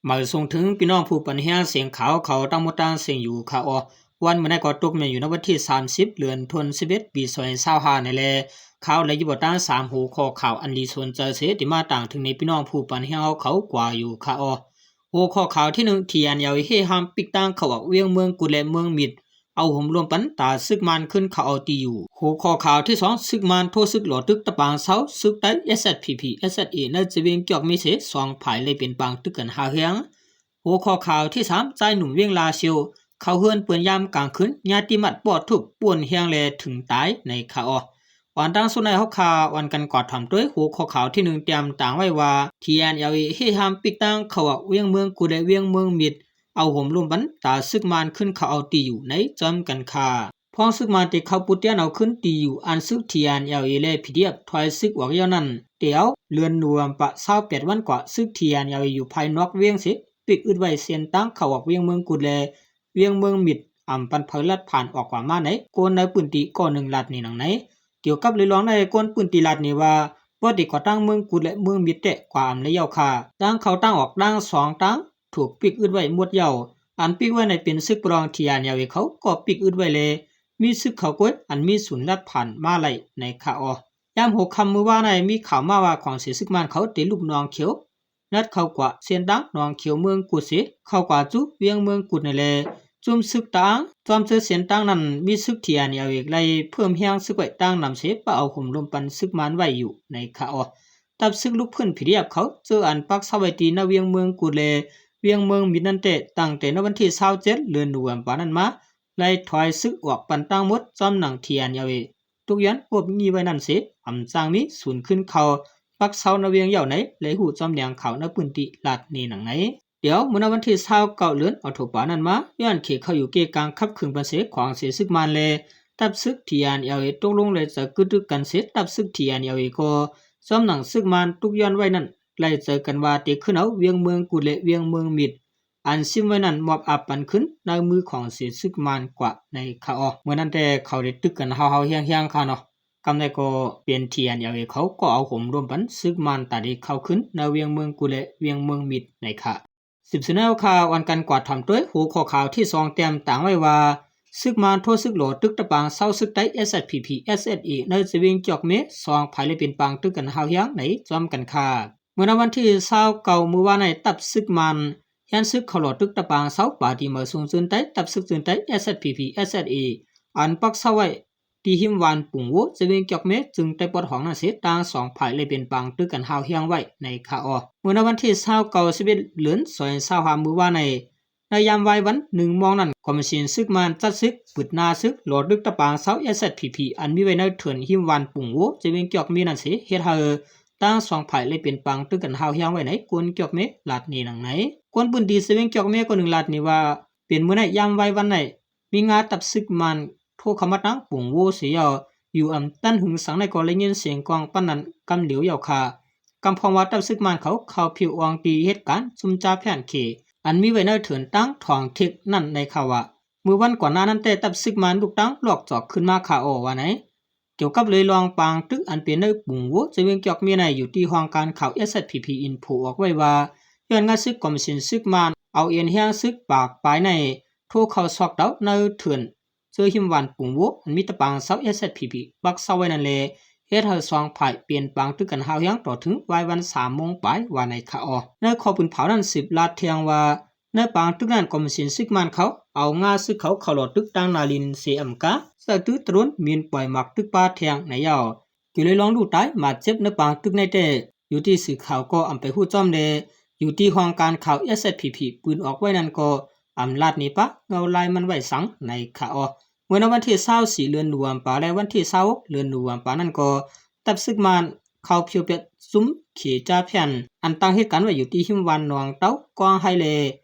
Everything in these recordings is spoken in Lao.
ມາສົ່ງເຖິງພີ່ນ້ອງຜູ້ປັນແຮງສຽງຂ່າວເຂົາທັງໝົດທັງເສັງຢູ່ຄ່ະເອາະ. ວັນມື້ໃດກໍຕົກແມ່ນຢູ່ໃນວັນທີສາມສິບ ເດືອນທະນວາ ສິບເອັດ ປີສອງພັນຊາວຫ້ານີ້ແຫຼະ. ຂ່າວລະຢູ່ບໍ່ຕາງສາມຫົວຂໍ້ຂ່າວອັນດີສົນໃຈເສ ທີ່ມາຕາງເຖິງໃນພີ່ນ້ອງຜູ້ປັນແຮງເຮົາເຂົາກວ່າຢູ່ຄ່ະເອາະ. ຫົວຂໍ້ຂ່າວທີໜຶ່ງ ທີເອັນແອລເອ ເຮຫ້າມປິດທາງເຂົ້າອອກວຽງເມືອງກຸດ ແລະ ເມືອງມິດ ເອົາໂຮມລວມປັນຕາຊຶກມານຂຶ້ນເຂົ້າເອົາຕີຢູ່. ຫົວຂໍ້ຂ່າວທີສອງ ຊຶກມານໂທຊຶກຫຼໍ້ຕຶກຕະປາງເຊົາ ຊຶກໄທ ເອສເອສພີພີ ເອສເອສເອ ໃນຈະເວງຈອກເມເສ ສອງຝ່າຍເລີຍເປັນປາງຕຶກກັນຮາວແຮງ. ຫົວຂໍ້ຂ່າວທີສາມ ຊາຍໜຸ່ມວຽງລາຊຽວ ເຂົ້າເຮືອນເປື້ອນຍາມກາງຄືນ ຍາດຕິມາດປ້ອນທຸບ ປ້ວນແຮງແລະເຖິງຕາຍໃນຄ່ະເອາະ. ກ່ອນຕັ້ງສຸດໃນເຮົາຂ້າອ່ອນກັນກວາດຖອມໂດຍຫົວຂໍ້ຂ່າວທີໜຶ່ງ ຕຽມຕາງໄວ້ວ່າ ທີເອັນແອລເອ ເຮຫ້າມປິດທາງເຂົ້າອອກວຽງເມືອງກຸດ ແລະ ວຽງເມືອງມິດ ເອົາໂຮມລວມບັນດາຊຶກມານຂຶ້ນເຂົ້າເອົາຕີຢູ່ໃນຈ້ອມກັນຄ່າ. ພ້ອມຊຶກມານທີ່ເຂົ້າປຸດຕຽນເອົາຂຶ້ນຕີຢູ່ ອັນຊຶກ ທີເອັນແອລເອ ແລະ ພີດີເອັຟ ຖອຍຊຶກອອກແລ້ວນັ້ນ ແຕ່ເອົາເດືອນໂນເວັມເບາ ຊາວແປດວັນກວ່າ ຊຶກ ທີເອັນແອລເອ ຢູ່ພາຍນອກວຽງເສ ປິດອຶດໄວ້ເສັ້ນທາງເຂົ້າອອກວຽງເມືອງກຸດ ແລະ ວຽງເມືອງມິດ ອຳປັນໃຜລັດຜ່ານອອກກວ່າມາໃນ ຄົນໃນພື້ນທີ່ກໍໜຶ່ງລາດໜີດັ່ງໃນ. ກ່ຽວກັບເລື່ອງນີ້ ຄົນພື້ນທີ່ລາດໜີວ່າ ປົກກະຕິກໍທັງເມືອງກຸດ ແລະ ເມືອງມິດແທ້ກວ່າອຳໄລເຍົາຄ່າ ທາງເຂົ້າທາງອອກທັງສອງທາງ ຖືກປິດອຶດໄວ້ໝົດແລ້ວ. ອັນປິດໄວ້ນັ້ນເປັນຊຶກປະລອງ ທີເອັນແອລເອ ເຂົາກໍປິດອຶດໄວ້ ແລະ ມີຊຶກເຂົ້າກ້ວຍ ອັນມີສູນລັດຜ່ານມາໄລ່ໃນຄ່ະເອາະ. ຍາມຫົວຄ່ຳມື້ວານນີ້ ມີຂ່າວມາວ່າຂອງເສຊຶກມານເຂົາໄດ້ຫຼຸບໜອງຂຽວ ນັດເຂົ້າກວ່າເສັ້ນທາງໜອງຂຽວເມືອງກຸດເສ ເຂົ້າກວ່າສູ່ວຽງເມືອງກຸດນັ້ນແລະ ຈຸ້ມຊຶກຕາງ ຈອມເຈີເສັ້ນທາງນັ້ນ ມີຊຶກ ທີເອັນແອລເອ ໄລ່ເພີ່ມແຮງຊຶກໄວ້ຕາງນຳເສ ປະເອົາໂຮມລວມປັນຊຶກມານໄວ້ຢູ່ໃນຄ່ະເອາະ. ທັບຊຶກລຸກພື້ນ ພີດີເອັຟ ເຂົາເຈີອັນປັກເຊົາໄວ້ທີ່ນະວຽງເມືອງກຸດ ແລະ ວຽງເມືອງມິດນັ້ນແຕ່ ຕັ້ງແຕ່ໃນວັນທີຊາວເຈັດ ເດືອນໂນເວັມເບານັ້ນມາ ໄລ່ຖອຍຊຶກອອກປັນທັງໝົດ ຈອມໜັງ ທີເອັນແອລເອ ທຸກຢ່ານໂຮບນີ້ໄວ້ນັ້ນເສ ອຳຊ່າງມີສູນຂຶ້ນເຂົ້າປັກເຊົາໃນວຽງເຍົາໃນ ໄດ້ຮູ້ຈອມແຫຼງຂ່າວໃນພື້ນທີ່ລາດໜີດັ່ງໃນ. ດຽວມື້ໃນວັນທີຊາວເກົ້າ ເດືອນອອກໂທບານັ້ນມາ ຍ້ອນເຂດເຂົາຢູ່ເກະກາງຄັບເຄື່ອງປັນເສ ຂອງເສຊຶກມານ ແລະ ທັບຊຶກ ທີເອັນແອລເອ ຕົກລົງໄດ້ຈະກຶດຕຶກກັນເສ ທັບຊຶກ ທີເອັນແອລເອ ກໍຈອມໜັງຊຶກມານຕຸກຍ້ອນໄວ້ນັ້ນ ໄລ່ໃຈກັນວ່າເຕະຂຶ້ນເອົາວຽງເມືອງກຸດ ແລະ ວຽງເມືອງມິດ ອັນຊິມໄວ້ນັ້ນ ມອບອາບປັນຄືນໃນມືຂອງເສຊຶກມານກວ່າໃນຄ່ະເອາະ. ເມື່ອນັ້ນແຕ່ເຂົາໄດ້ຕຶກກັນຮາວໆແຮງໆຄ່ະເນາະ. ກຳໃດກໍເປັນ ທີເອັນແອລເອ ເຂົາກໍເອົາໂຮມລວມປັນຊຶກມານຕາດີເຂົ້າຄືນໃນວຽງເມືອງກຸດ ແລະ ວຽງເມືອງມິດໃນຄ່ະ. ສືບເສຍແນວຂ່າວ ອ່ອນກັນກວາດຖອມໂດຍຫົວຂໍ້ຂ່າວທີສອງ ຕຽມຕາງໄວ້ວ່າ ຊຶກມານໂທຊຶກຫຼໍ້ຕຶກຕະປາງເຊົາ ຊຶກໄທ ເອສເອສພີພີ ເອສເອສເອ ໃນຈະເວງຈອກເມ ສອງຝ່າຍເລີຍເປັນປາງຕຶກກັນຮາວແຮງໃນຈ້ອມກັນຄ່າ. ເມື່ອໃນວັນທີຊາວເກົ້າ ມື້ວານນີ້ ທັບຊຶກມານ ແຮນຊຶກເຂົ້າຫຼໍ້ຕຶກຕະປາງເຊົາ ປາຕີເໝີຊົງເຈີນໄທ ທັບຊຶກເຈີນໄທ ເອສເອສພີພີ ເອສເອສເອ ອັນປັກເຊົາໄວ້ທີ່ຮິມວານປຸງໂວ ຈະເວງຈອກເມ ຈຶ່ງໄດ້ປອດຫ້ອງນັ້ນເສ ທັງສອງຝ່າຍເລີຍເປັນປາງຕຶກກັນຮາວແຮງໄວ້ໃນຄ່ະເອາະ. ເມື່ອໃນວັນທີຊາວເກົ້າ ສິບເອັດ ເດືອນ ສອງພັນຊາວຫ້າ ມື້ວານນີ້ ໃນຍາມວາຍວັນ ໜຶ່ງໂມງນັ້ນ ກອມມະຊິນຊຶກມານຈັດຊຶກ ປຶດໜ້າຊຶກ ຫຼໍ້ຕຶກຕະປາງເຊົາ ເອສເອສພີພີ ອັນມີໄວ້ໃນເຂື່ອນຮິມວານປຸງໂວ ຈະເວງຈອກເມນັ້ນເສ ເຮັດໃຫ້ທັງສອງຝ່າຍເລີຍເປັນປາງຕຶກກັນຮາວແຮງໄວ້ໃນ ຄົນຈອກເມລາດໜີດັ່ງໃນ. ຄົນພື້ນທີ່ຈະເວງຈອກເມຄົນໜຶ່ງລາດໜີວ່າ ເປັນມື້ໃນຍາມວາຍວັນໃນ ມີງາທັບຊຶກມານໂທເຂົ້າມາທາງປຸງໂວເສຍເຍົາ ຢູ່ອຳຕັນຫຶງສັງໃນກໍໄດ້ຍິນສຽງກ້ອງປານນັ້ນກຳຫຼຽວເຍົາຄ່າ. ກຳພອງວ່າທັບຊຶກມານເຂົາເຂົ້າຜິວອ່ອງຕີເຫດການ ຊຸມຈາແຜ່ນເຂ ອັນມີໄວ້ໃນເຂື່ອນຕັງທອງເທັກນັ້ນໃນຂ່າວວ່າ ມື້ວັນກ່ອນໜ້ານັ້ນແຕ່ ທັບຊຶກມານລຸກຕັ້ງລອກຈອກຂຶ້ນມາຄ່ະເອາະວ່າໃນ. ກ່ຽວກັບເລື່ອງປາງຕຶກອັນເປັນໃນປຸງໂວ ຈະເວງຈອກເມໃນ ຢູ່ທີ່ຫ້ອງການຂ່າວ ເອສເອສພີພີ ອິນໂຟ ອອກໄວ້ວ່າ ຍ້ອນງາຊຶກກອມມະຊິນຊຶກມານ ເອົາເອັນແຮງຊຶກປາກປາຍໃນ ໂທເຂົ້າຊອກເຕົາໃນເຂື່ອນ ເຈີຮິມວານປຸງໂວ ອັນມີຕະປາງເຊົາ ເອສເອສພີພີ ປັກເຊົາໄວ້ນັ້ນແລ ເຮັດໃຫ້ສອງຝ່າຍປ່ຽນປາງຕຶກກັນຮາວແຮງຕໍ່ເຖິງວາຍວັນສາມໂມງປາຍວ່າໃນຄ່ະເອາະ. ໃນຂໍ້ປືນເຜົານັ້ນສືບລາດແທງວ່າ ໃນປາງຕຶກນັ້ນ ກອມມະຊິນຊຶກມານເຂົາເອົາງາຊຶກເຂົາເຂົ້າຫຼໍ້ຕຶກຕາງໜ້າລິນເສອຳກາ ໃຊ້ຕື້ຕະໂດນໝິນປ່ອຍໝາກຕຶກປາແທງໃນເຍົາ. ກ່ຽວເລື່ອງລູກຕາຍບາດເຈັບໃນປາງຕຶກໃນແຕ່ ຢູ່ທີ່ສື່ຂ່າວກໍອຳໄປຮູ້ຈ້ອມແລ ຢູ່ທີ່ຫ້ອງການຂ່າວ ເອສເອສພີພີ ປືນອອກໄວ້ນັ້ນກໍອຳລາດໜີປະເງົາລາຍມັນໄວ້ສັງໃນຄ່ະເອາະ. ເມື່ອໃນວັນທີຊາວສີ່ ເດືອນໂນເວັມເບາ ແລະ ວັນທີຊາວຫົກ ເດືອນໂນເວັມເບານັ້ນກໍ ທັບຊຶກມານເຂົ້າຜິວປຽກຊຸມເຂຈາແຜ່ນ ອັນຕັ້ງເຫດການໄວ້ຢູ່ທີ່ຮິມວານໜອງເຕົາ ກອງໄຮ ແລ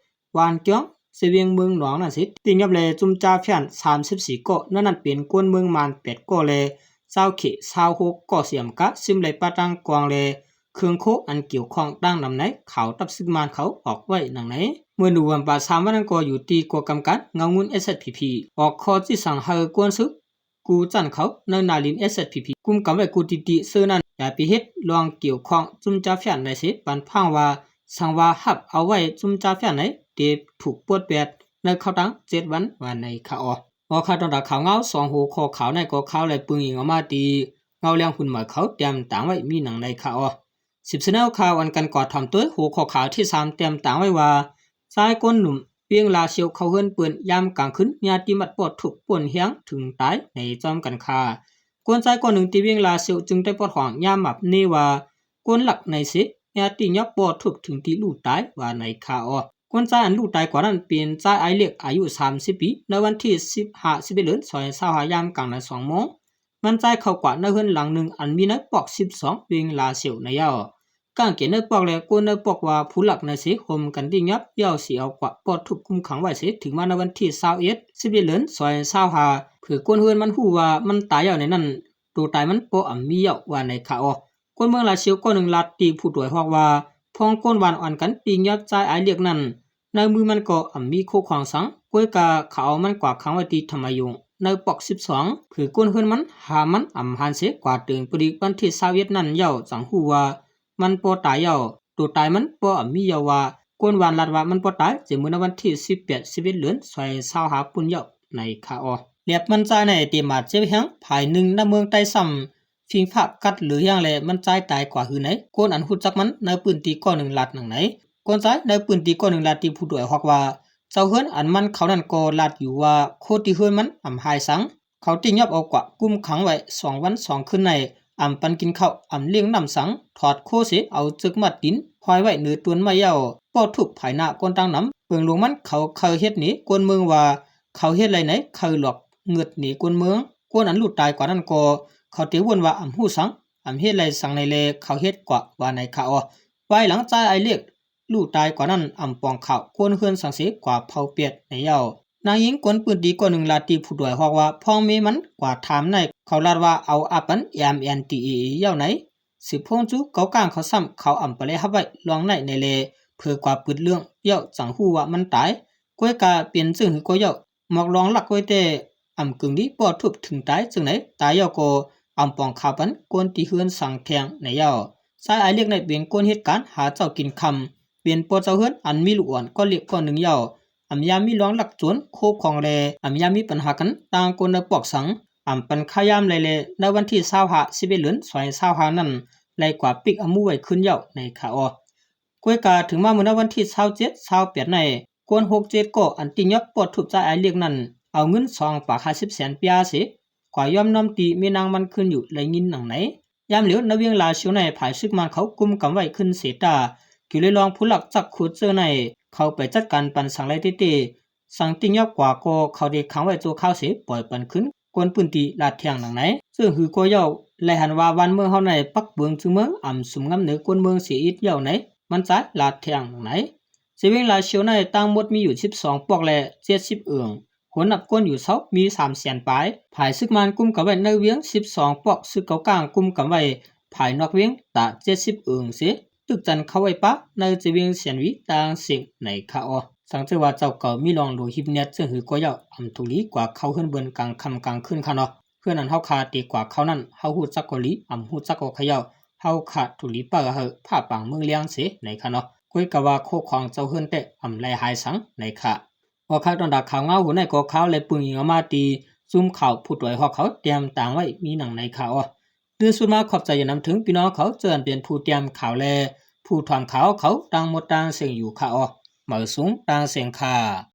ວານກຽງ ເຊວຽງເມືອງໜອງນັ້ນເສ ຕິຍອບແລ ຈຸ້ມຈາແຜ່ນ ສາມສິບສີ່ ເກາະ ໃນນັ້ນເປັນຄົນເມືອງມານ ແປດ ເກາະ ແລ ຊາວເຂ ຊາວຫົກ ເກາະ ເສອຳກາ ຊິມໄລປະຕັງກອງ ແລ ເຄື່ອງໂຄອັນກ່ຽວຂ້ອງຕ່າງນຳໃນ ຂ່າວທັບຊຶກມານເຂົາອອກໄວ້ດັ່ງໃນ. ເມື່ອໂນເວັມເບາ ສາມວັນນັ້ນກໍຢູ່ທີ່ກົງກຳກັນເງົາງຸ່ນ ເອສເອສພີພີ ອອກຂໍ້ຊີ້ສັ່ງໃຫ້ກວນຊຶກ ກູ່ຈັ່ນເຂົາໃນໜ້າລິນ ເອສເອສພີພີ ກຸມກຳໄວ້ກູ່ຕິຕິເຊີນັ້ນ ຢ່າໄປເຮັດເລື່ອງກ່ຽວຂ້ອງຈຸ້ມຈາແຜ່ນໃດເສ ປັນພາງວ່າ ສັງວ່າຮັບເອົາໄວ້ຈຸ້ມຈ່າແຟນໃນ ເຕະຖືກປົດແບດໃນເຂົ້າຕັ້ງເຈັດວັນວ່າໃນຂາວອອກ. ເອົາ ຂ້າວຕອນຕາຂ່າວເງົາ ສອງຫົວຂໍ້ຂ່າວໃນກໍຂ່າວໄດ້ປຶງອີງອອກມາທີ່ເງົາແລງຫຸ່ນໃໝ່ເຂົາແຕ້ມຕາງໄວ້ມີໜັງໃນຂາວອອກ. ສິບຊະແນວຂ່າວອັນກັນກວ່າຖ່ອມໂຕຍ ຫົວຂໍ້ຂ່າວທີສາມແຕ້ມຕາງໄວ້ວ່າ ຊາຍຄົນໜຸ່ມວຽງລາຊຽວເຂົ້າເຮືອນເປິ້ນຍາມກາງຄືນ ຍາດຕິມັດປໍທຸບປົນແຮງເຖິງຕາຍໃນຈອມກັນຂ້າ. ຄົນຊາຍຄົນໜຶ່ງທີ່ວຽງລາຊຽວຈຶ່ງໄດ້ປອດຫ້ອງຍາມໝັບເນວ່າ ຄົນລັກໃນເສ ຍາດຕິຍອບປໍທຸບເຖິງທີ່ລູກຕາຍວ່າໃນຂາວອອກ. ຄົນຊາຍອັນລູກຕາຍກວ່ານັ້ນເປັນຊາຍອາຍຸເລັກ ອາຍຸສາມສິບປີ ໃນວັນທີສິບຫ້າ ສິບເອັດເດືອນ ສອງພັນຊາວຫ້າ ຍາມກາງນານສອງໂມງ ມັນຊາຍເຂົ້າກວ່າໃນເຮືອນຫຼັງໜຶ່ງອັນມີໃນປອກສິບສອງວຽງລາຊຽວໃນເຍົາ ກາງເກນໃນປອກ ແລະ ຄົນໃນປອກວ່າຜູ້ລັກໃນເສ ໂຮມກັນຕິຍອບ ເຍົາຊິເອົາກວ່າປໍທຸບຄຸມຂັງໄວ້ເສ ເຖິງມາໃນວັນທີຊາວເອັດ ສິບເອັດເດືອນ ສອງພັນຊາວຫ້າ ເພື່ອຄົນເຮືອນມັນຮູ້ວ່າມັນຕາຍເຍົາໃນນັ້ນ ໂຕຕາຍມັນບໍ່ອຳມີເຍົາວ່າໃນຂາວອອກ. ຄົນເມືອງລາຊຽວຄົນໜຶ່ງລາດຕິຜູ້ດ້ວຍຮອກວ່າ ພວກຄົນບ້ານອ່ອນກັນຕິຍອບຊາຍອາຍຸເລັກນັ້ນ ໃນມືມັນກໍອຳມີໂຄຂອງສັງ ກວຍກາເຂົາເອົາມັນກວ່າຂັງໄວ້ທີ່ທຳມະຍົງ ໃນປອກສິບສອງ ເພື່ອຄົນເຮືອນມັນຫາມັນອຳຫານເສ ກວ່າເຖິງປະດິກວັນທີຊາວເອັດນັ້ນເຍົາຈັ່ງຮູ້ວ່າມັນບໍ່ຕາຍເຍົາ ໂຕຕາຍມັນບໍ່ອຳມີເຍົາວ່າ ຄົນບ້ານລາດວ່າມັນບໍ່ຕາຍ ເສຍມື້ໃນວັນທີສິບແປດ ສິບເອັດເດືອນ ສອງພັນຊາວຫ້າ ພຸ້ນເຍົາໃນຂາວອອກ. ແລະ ມັນຊາຍໃນເຕະບາດເຈັບແຮງ ຝ່າຍໜຶ່ງໃນເມືອງໃຕ້ຊ້ຳ ຝິງຟ້າກັດເຫຼືອແຮງ ແລະ ມັນຊາຍຕາຍກວ່າຫືໃນ ຄົນອັນຮູ້ຈັກມັນໃນພື້ນທີ່ຄົນໜຶ່ງລາດໜັງໃນ. ຄົນຊາຍໃນພື້ນທີ່ຄົນໜຶ່ງລາດຕິຜູ້ດ້ວຍຮອກວ່າ ເຈົ້າເຮືອນອັນມັນເຂົ້ານັ້ນກໍລາດຢູ່ວ່າ ຄົນທີ່ເຮືອນມັນອຳຫາຍສັງ ເຂົາຕິຍອບເອົາກວ່າກຸມຂັງໄວ້ສອງວັນສອງຄືນໃນ ອຳປັນກິນເຂົ້າ ອຳລ້ຽງນ້ຳສັງ ຖອດໂຄເສ ເອົາເຈິກມັດຕີນຫ້ອຍໄວ້ເໜືອຕົ້ນໄມ້ເຍົາ ປໍທຸບພາຍໜ້າຄົນຕ່າງນຳ. ເບື້ອງຫຼົງມັນເຂົາເຄີຍເຮັດໜີຄົນເມືອງວ່າ ເຂົາເຮັດໄລ່ໃນ ເຄີຍຫຼອກເງິດໜີຄົນເມືອງ. ຄົນອັນລູກຕາຍກວ່ານັ້ນກໍ ເຂົາເຕະວົນວ່າອຳຮູ້ສັງ ອຳເຮັດໄລ່ສັງໃນແລ ເຂົາເຮັດກວ່າວ່າໃນຂາວອອກ. ພາຍຫຼັງຊາຍອາຍຸເລັກລູກຕາຍກວ່ານັ້ນ ອຳປອງຂາວຄົນເຮືອນສັງເສ ກວ່າເຜົາປຽດໃນເຍົາ. ນາງຍິງຄົນພື້ນທີ່ຄົນໜຶ່ງລາດຕິຜູ້ດ້ວຍຮອກວ່າ ພວກເມມັນກວ່າຖາມໃນ ເຂົາລາດວ່າເອົາອາປັນ ເອັມເອັນທີເອ ເຍົາໃນ ສືບໂພງຈູເກົາກາງເຂົາຊ້ຳ ເຂົາອຳປະແລຮັບໄວ້ລ່ວງໃນໃນແລ ເຜີກວ່າປຶດເລື່ອງເຍົາຈັ່ງຮູ້ວ່າມັນຕາຍ ກວຍກາເປັນເຊິ່ງຫືກວ່າເຍົາ ໝອກລອງລັກໄວ້ແຕ່ ອຳກຶ່ງດີປໍທຸບເຖິງຕາຍ ເຊິ່ງໃນຕາຍເຍົາກໍອຳປອງຂາວປັນຄົນທີ່ເຮືອນສັງແທງໃນເຍົາ. ຊາຍອາຍຸເລັກໃນເປັນຄົນເຮັດການຫາເຊົ້າກິນຄ່ຳ ເປັນພໍ່ເຈົ້າເຮືອນອັນມີລູກອ່ອນກ້ອນເລັກກ້ອນໜຶ່ງເຍົາ ອຳຍາມີລວງລັກໂຈນໂຄຂອງແລ ອຳຍາມີປັນຫາກັນຕ່າງຄົນໃນປອກສັງ ອຳປັນຄາຍາມໄລແລ ໃນວັນທີຊາວຫ້າ ສິບເອັດເດືອນ ສອງພັນຊາວຫ້ານັ້ນ ໄລ່ກວ່າປິກອຳໝູໄວ້ຄືນເຍົາໃນຂາວອອກ. ກວຍກາເຖິງມາມື້ໃນວັນທີຊາວເຈັດ ຊາວແປດໃນ ຄົນຫົກເຈັດກໍອັນຕິຍອບປໍທຸບຊາຍອາເລັກນັ້ນ ເອົາເງິນສອງປາກຫ້າສິບແສນປຽເສ ກວ່າຍອມນອມຕີເມນາງມັນຄືນຢູ່ໄດ້ຍິນໜັງໃນ. ຍາມຫຼຽວໃນວຽງລາຊຽວໃນ ຝ່າຍຊຶກມານເຂົາກຸມກຳໄວ້ຂຶ້ນເສຕາ ກິວເລີຍລອງຜູ້ລັກຈັກຂຸດເຈີໃນ ເຂົາໄປຈັດການປັນສັງໄລເຕເຕ ສັງຕິຍອບກວ່າກໍເຂົາໄດ້ຂັງໄວ້ຊົ່ວຄາວເສ ປ່ອຍປັນຄືນ ຄົນພື້ນທີ່ລາດແທງໜັງໃນ ເຊິ່ງຫືກວ່າເຍົາໄລ່ຫັນວ່າບ້ານເມືອງເຮົາໃນປັກເບິ່ງຈື່ເມືອງອຳສຸມງຳເໜີຄົນເມືອງເສອີກເຍົາໃນ ມັນຈາຍລາດແທງໜັງໃນ. ເຊວຽງລາຊຽວໃນຕັ້ງໝົດມີຢູ່ສິບສອງປອກ ແລະ ເຈັດສິບເອີ່ງ ຄົນນັບຄົນຢູ່ເຊົາມີສາມແສນປາຍ ຝ່າຍຊຶກມານກຸມກຳໄວ້ໃນວຽງສິບສອງປອກ ຊຶກເກົາກາງກຸມກຳໄວ້ ພາຍນອກວຽງຕາເຈັດສິບເອີ່ງເສ ຕຶກຈັນເຂົ້າໄວ້ປະໃນເຈວຽງແສນຫວີຕ່າງເສັງໃນຂາວອອກ. ສັງເຈີວ່າເຈົ້າເກົ່າມີລອງໂລຫິບແນດ ເຊິ່ງຫືກວ່າເຍົາອຳທຸກຫຼີກວ່າເຂົ້າເຮືອນເບິ່ນກາງຄ່ຳກາງຄືນຂະເນາະ. ເຮືອນອັນເຮົາຄາເຕກວ່າເຂົານັ້ນ ເຮົາຮູ້ຈັກກໍຫຼີ ອຳຮູ້ຈັກກໍຂະເຍົາ ເຮົາຄາທຸກຫຼີປາເຮີ ຜ້າປາງເມືອງລຽງເສໃນຂະເນາະ. ກວຍກາວ່າໂຄຂອງເຈົ້າເຮືອນແຕ່ອຳໄລ່ຫາຍສັງໃນຂະ ອອກຂ່າວຕອນດາຂ່າວເງົາຫູໃນກໍຂ່າວແລະປຶງອີງອອກມາທີ່ ຊຸມຂ່າວຜູ້ດວຍຮອກເຂົາແຕ້ມຕາງໄວ້ມີໜັງໃນຂາວ. ຕື່ນສຸດມາຂອບໃຈຢ່ານຳເຖິງພີ່ນ້ອງເຂົາ ເຈີອັນເປັນຜູ້ແຕ້ມຂ່າວແລະຜູ້ຖອມຂ່າວເຂົາຕ່າງໝົດຕ່າງເສັງຢູ່ຂາວ. ໝາຍສູງຕ່າງເສັງຄ່າ.